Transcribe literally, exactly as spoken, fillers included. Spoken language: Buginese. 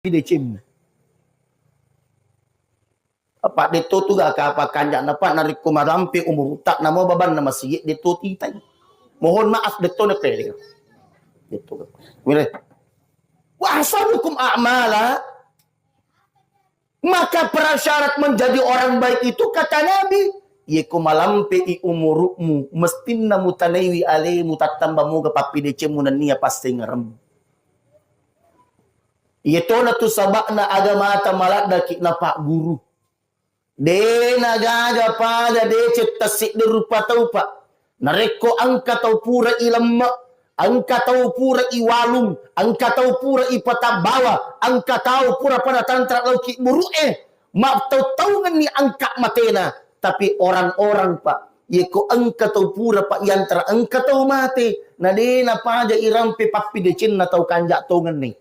pappideceng. Apa detto tu gak apa kanjak napa narekko malampe umurutta namo babanna masigi detto titai. Mohon maaf detto ne pede. Detto. Mire. Wa ahsanukum a'mala. Maka prasyarat menjadi orang baik itu kata Nabi, yeko malampe i umurukmu, mestinna mutanaiwi alemu tattamba moga pappidecengmu nennia passengerem. Iyatona tu saba'na agamata maladdaki napagguru. De nagaga pada deceng tassiddi rupa tau, Pak. Narekko engka tau pura ilemme, engka tau pura iwalung, engka tau pura ipatabbawa, engka tau pura pada tantra lauki buru'e, mattau-taungenni engka matena. Tapi orang-orang, Pak, yeko engka tau pura, Pak, yantara engka tau mate, na de napaja irampe pappidecenna tau kanja tongenni.